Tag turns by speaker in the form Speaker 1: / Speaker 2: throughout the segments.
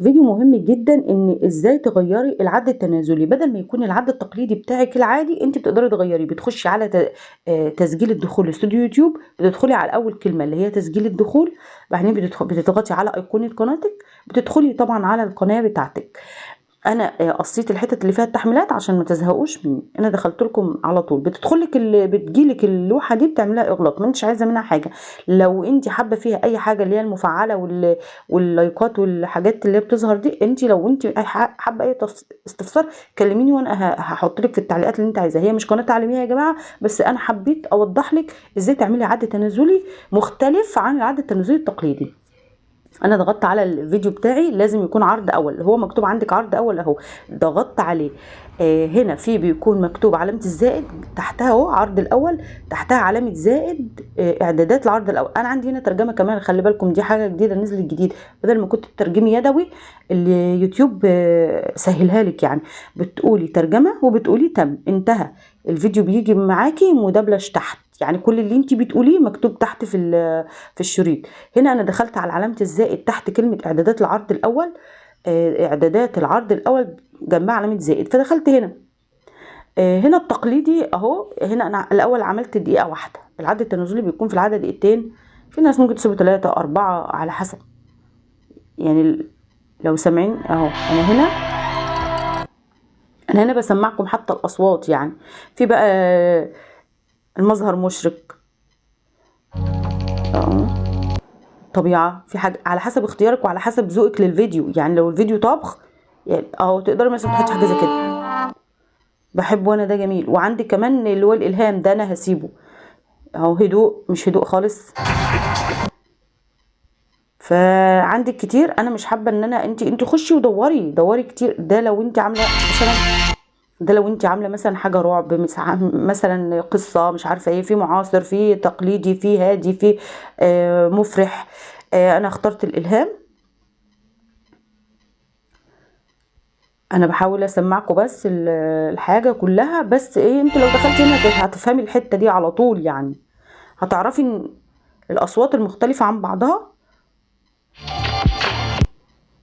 Speaker 1: فيديو مهم جدا ان ازاي تغيري العد التنازلي. بدل ما يكون العد التقليدي بتاعك العادي، انت بتقدري تغيريه. بتخشي على تسجيل الدخول لاستوديو يوتيوب، بتدخلي على اول كلمة اللي هي تسجيل الدخول، بعدين بتضغطي على ايقونة قناتك، بتدخلي طبعا على القناة بتاعتك. انا قصيت الحتت اللي فيها التحميلات عشان ما تزهقوش مني، انا دخلت لكم على طول. بتدخلك بتجيلك اللوحة دي، بتعملها اغلاق، ما انتش عايزه منها حاجة. لو انت حابة فيها اي حاجة اللي هي المفعله واللايكات والحاجات اللي بتظهر دي، انت لو انت حابة اي استفسار كلميني وانا هحط لك في التعليقات اللي انت عايزاها. هي مش قناة تعليمية يا جماعة، بس انا حبيت اوضح لك ازاي تعملي عد تنازلي مختلف عن العد التنازلي التقليدي. انا ضغطت على الفيديو بتاعي، لازم يكون عرض اول، هو مكتوب عندك عرض اول اهو، ضغطت عليه. هنا في بيكون مكتوب علامة الزائد تحتها اهو، عرض الاول تحتها علامة زائد، اعدادات العرض الاول. انا عندي هنا ترجمه كمان، خلي بالكم دي حاجة جديدة نزلت جديد، بدل ما كنت بترجمي يدوي اليوتيوب سهلها لك، يعني بتقولي ترجمه وبتقولي تم، انتهى الفيديو، بيجي معاكي مدبلج تحت، يعني كل اللي انت بتقوليه مكتوب تحت في الشريط. هنا انا دخلت على علامة الزائد تحت كلمة اعدادات العرض الاول، اعدادات العرض الاول جنبها علامة زائد، فدخلت هنا. هنا التقليدي اهو، هنا انا الاول عملت دقيقة واحدة، العد التنازلي بيكون في العادة دقيقتين، في ناس ممكن تسيبه 3 4 على حسب، يعني لو سامعين اهو. انا هنا بسمعكم حتى الاصوات، يعني في بقى المظهر مشرق، طبيعة، في حاجة على حسب اختيارك وعلى حسب ذوقك للفيديو. يعني لو الفيديو طبخ يعني اهو تقدري مثلا تحطي حاجة زي كده، بحب وانا ده جميل. وعندك كمان اللي هو الالهام ده انا هسيبه اهو، هدوء مش هدوء خالص. فعندك كتير، انا مش حابة ان انا انت خشي ودوري دوري كتير. ده لو انت عامله مثلا، ده لو انت عامله مثلا حاجة رعب، مثلا قصة مش عارفه ايه، في معاصر، في تقليدي، في هادي، في مفرح. انا اخترت الالهام. انا بحاول اسمعكم بس الحاجة كلها، بس ايه، انت لو دخلتي هنا هتفهمي الحتة دي على طول، يعني هتعرفي ان الاصوات المختلفة عن بعضها،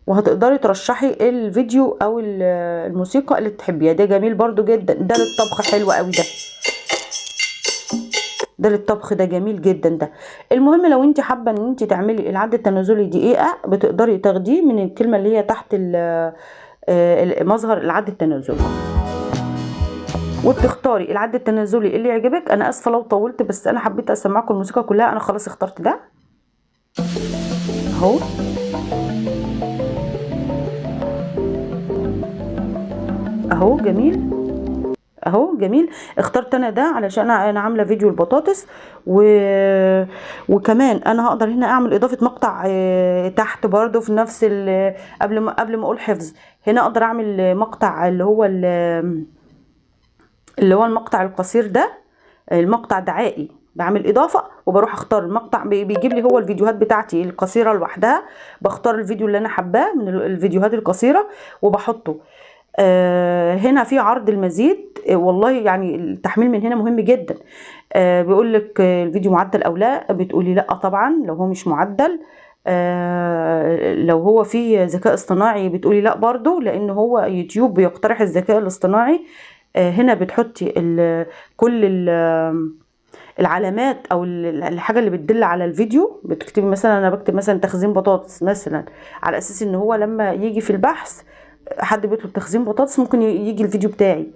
Speaker 1: وهتقدري ترشحي الفيديو او الموسيقى اللي تحبيها. ده جميل برضو جدا، ده للطبخ حلو قوي، ده للطبخ ده جميل جدا ده. المهم لو انت حابة ان انت تعملي العد التنازلي دقيقة، بتقدري تاخديه من الكلمة اللي هي تحت مظهر العد التنازلي، وبتختاري العد التنازلي اللي يعجبك. انا اسفه لو طولت، بس انا حبيت اسمعكم الموسيقى كلها. انا خلاص اخترت ده اهو. اهو جميل، اهو جميل. اخترت انا ده علشان انا عامله فيديو البطاطس، وكمان انا هقدر هنا اعمل اضافه مقطع تحت برده في نفس قبل ما اقول حفظ. هنا اقدر اعمل مقطع اللي هو المقطع القصير ده، المقطع دعائي، بعمل اضافه وبروح اختار المقطع، بيجيب لي هو الفيديوهات بتاعتي القصيرة لوحدها، بختار الفيديو اللي انا حباه من الفيديوهات القصيرة وبحطه. هنا في عرض المزيد. والله يعني التحميل من هنا مهم جدا. بيقول لك الفيديو معدل او لا، بتقولي لا طبعا لو هو مش معدل. لو هو فيه ذكاء اصطناعي بتقولي لا برضو، لان هو يوتيوب بيقترح الذكاء الاصطناعي. هنا بتحطي كل العلامات او الحاجة اللي بتدل على الفيديو. بتكتبي مثلا، انا بكتب مثلا تخزين بطاطس مثلا، على اساس ان هو لما يجي في البحث حد بيطلب تخزين بطاطس ممكن يجي الفيديو بتاعي،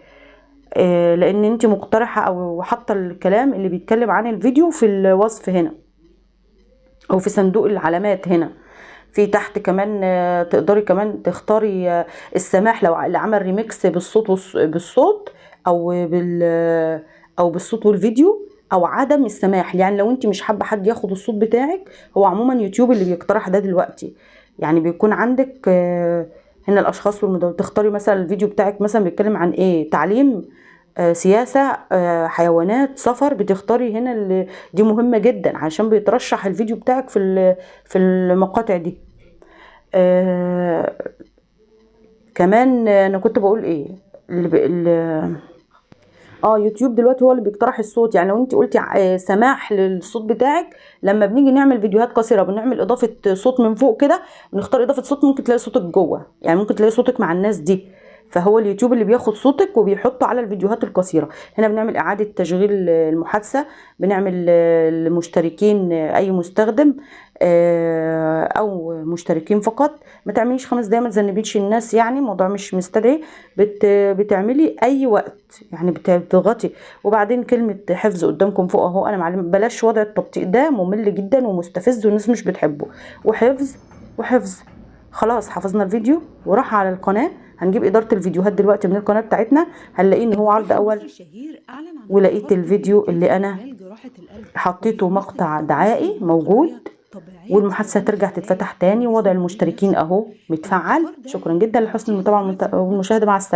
Speaker 1: لان انت مقترحه او حاطه الكلام اللي بيتكلم عن الفيديو في الوصف هنا او في صندوق العلامات هنا. في تحت كمان تقدري كمان تختاري السماح لو اللي عمل ريميكس بالصوت بالصوت او بالصوت والفيديو، او عدم السماح. يعني لو انت مش حابة حد ياخد الصوت بتاعك، هو عموما يوتيوب اللي بيقترح ده دلوقتي. يعني بيكون عندك هنا الاشخاص والمدونين، تختاري مثلا الفيديو بتاعك مثلا بيتكلم عن ايه، تعليم، سياسة، حيوانات، سفر. بتختاري هنا اللي دي مهمة جدا عشان بيترشح الفيديو بتاعك في المقاطع دي. كمان انا كنت بقول ايه، يوتيوب دلوقتي هو اللي بيقترح الصوت. يعني لو انت قلتي سماح للصوت بتاعك، لما بنيجي نعمل فيديوهات قصيرة بنعمل اضافه صوت من فوق كده، بنختار اضافه صوت، ممكن تلاقي صوتك جوه، يعني ممكن تلاقي صوتك مع الناس دي. فهو اليوتيوب اللي بياخد صوتك وبيحطه على الفيديوهات القصيرة. هنا بنعمل اعاده تشغيل المحادثة، بنعمل للمشتركين اي مستخدم او مشتركين فقط. ما تعمليش 5 دقايق، ما تذنبيش الناس، يعني الموضوع مش مستدعي. بتعملي اي وقت، يعني بتضغطي. وبعدين كلمة حفظ قدامكم فوق اهو، انا معلم بلاش وضع التبطيء ده، ممل جدا ومستفز والناس مش بتحبه. وحفظ وحفظ، خلاص حفظنا الفيديو وراح على القناة. هنجيب إدارة الفيديوهات دلوقتي من القناة بتاعتنا، هنلاقيه إن هو عرض أول، ولقيت الفيديو اللي أنا حطيته مقطع دعائي موجود، والمحادثة ترجع تتفتح تاني، ووضع المشتركين أهو متفعل. شكرا جدا لحسن المتابعة والمشاهدة، مع السلامة.